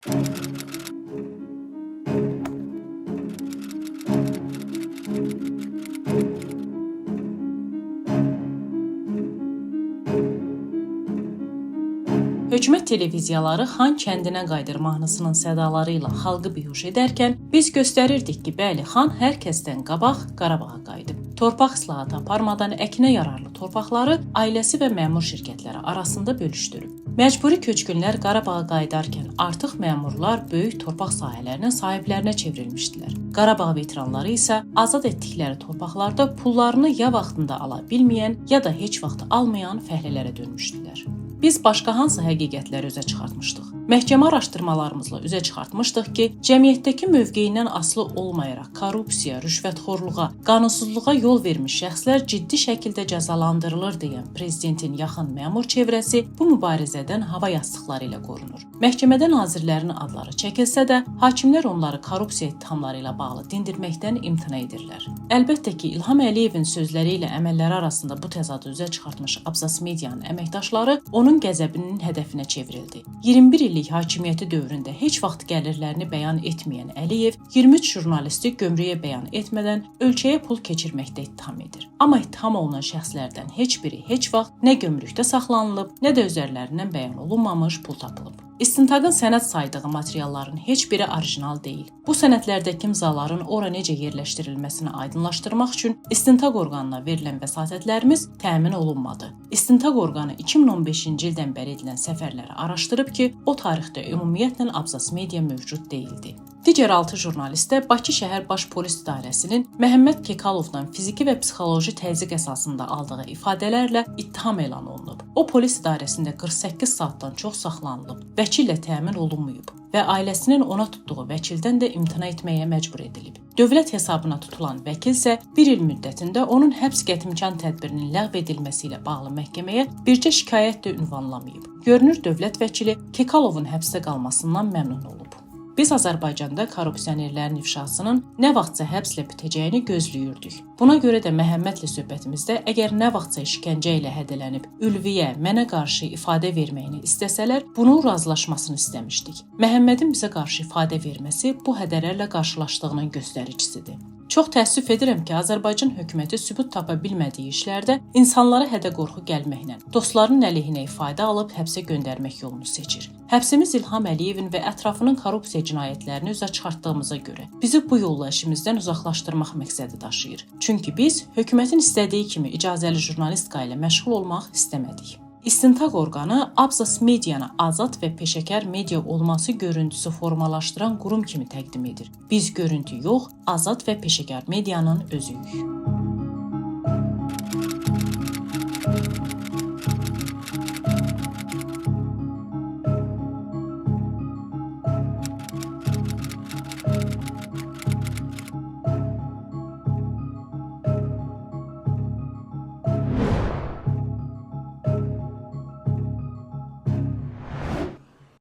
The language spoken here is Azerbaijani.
Hökumət televiziyaları "Xan kəndinə qayıdır" mahnısının sədaları ilə xalqı bihuş edərkən, biz göstərirdik ki, bəli, xan hər kəsdən qabaq Qarabağa qayıdıb. Torpaq islahatı aparmadan əkinə yararlı torpaqları ailəsi və məmur şirkətləri arasında bölüşdürüb. Məcburi köçkünlər Qarabağa qayıdarkən artıq məmurlar böyük torpaq sahələrinin sahiblərinə çevrilmişdilər. Qarabağ veteranları isə azad etdikləri torpaqlarda pullarını ya vaxtında ala bilməyən, ya da heç vaxt almayan fəhlələrə dönmüşdülər. Biz başqa hansı həqiqətləri üzə çıxartmışdıq? Məhkəmə araşdırmalarımızla üzə çıxartmışdıq ki, cəmiyyətdəki mövqeyindən asılı olmayaraq korrupsiya, rüşvətxorluğa, qanunsuzluğa yol vermiş şəxslər ciddi şəkildə cəzalandırılır deyən prezidentin yaxın məmur çevrəsi bu mübarizədən hava yastıqları ilə qorunur. Məhkəmədə nazirlərin adları çəkilsə də, hakimlər onları korrupsiya ittihamları ilə bağlı dindirməkdən imtina edirlər. Əlbəttə ki, İlham Əliyevin sözləri ilə əməlləri arasında bu təzadı üzə çıxartmış Abzas Medianın əməkdaşları onun qəzəbinin hədəfinə çevrildi. 21 illik hakimiyyəti dövründə heç vaxt gəlirlərini bəyan etməyən Əliyev 23 jurnalisti gömrüyə bəyan etmədən ölkəyə pul keçirməkdə ittiham edir. Amma ittiham olunan şəxslərdən heç biri heç vaxt nə gömrükdə saxlanılıb, nə də üzərlərindən bəyan olunmamış pul tapılıb. İstintaqın sənəd saydığı materialların heç biri orijinal deyil. Bu sənədlərdəki imzaların ora necə yerləşdirilməsini aydınlaşdırmaq üçün istintaq orqanına verilən vəsatətlərimiz təmin olunmadı. İstintaq orqanı 2015-ci ildən bəri edilən səfərləri araşdırıb ki, o tarixdə ümumiyyətlə Abzas Media mövcud deyildi. Digər 6 jurnalistə Bakı şəhər Baş Polis İdarəsinin Məhəmməd Kekalovdan fiziki və psixoloji təzyiq əsasında aldığı ifadələrlə ittiham elan olunub. O polis idarəsində 48 saatdan çox saxlanılıb, vəkillə təmin olunmayıb və ailəsinin ona tutduğu vəkildən də imtina etməyə məcbur edilib. Dövlət hesabına tutulan vəkil isə bir il müddətində onun həbs qətimkan tədbirinin ləğv edilməsi ilə bağlı məhkəməyə bircə şikayət də ünvanlamayıb. Görünür, dövlət vəkili Kekalovun həbsdə qalmasından məmnun olub. Biz Azərbaycanda korrupsionerlərin ifşasının nə vaxtsa həbslə bitəcəyini gözləyirdik. Buna görə də Məhəmmədlə söhbətimizdə əgər nə vaxtsa işgəncə ilə hədələnib Ülviyə mənə qarşı ifadə verməyini istəsələr, bunun razılaşmasını istəmişdik. Məhəmmədin bizə qarşı ifadə verməsi bu hədələrlə qarşılaşdığının göstəricisidir. Çox təəssüf edirəm ki, Azərbaycan hökuməti sübut tapa bilmədiyi işlərdə insanlara hədə-qorxu gəlməklə, dostlarının əleyhinə ifadə alıb həbsə göndərmək yolunu seçir. Həbsimiz İlham Əliyevin və ətrafının korrupsiya cinayətlərini üzə çıxartdığımıza görə bizi bu yolla işimizdən uzaqlaşdırmaq məqsədi daşıyır. Çünki biz hökumətin istədiyi kimi icazəli jurnalistika ilə məşğul olmaq istəmədik. İstintaq orqanı Abzas Medianı azad və peşəkar media olması görüntüsü formalaşdıran qurum kimi təqdim edir. Biz görüntü yox, azad və peşəkar medianın özüyük.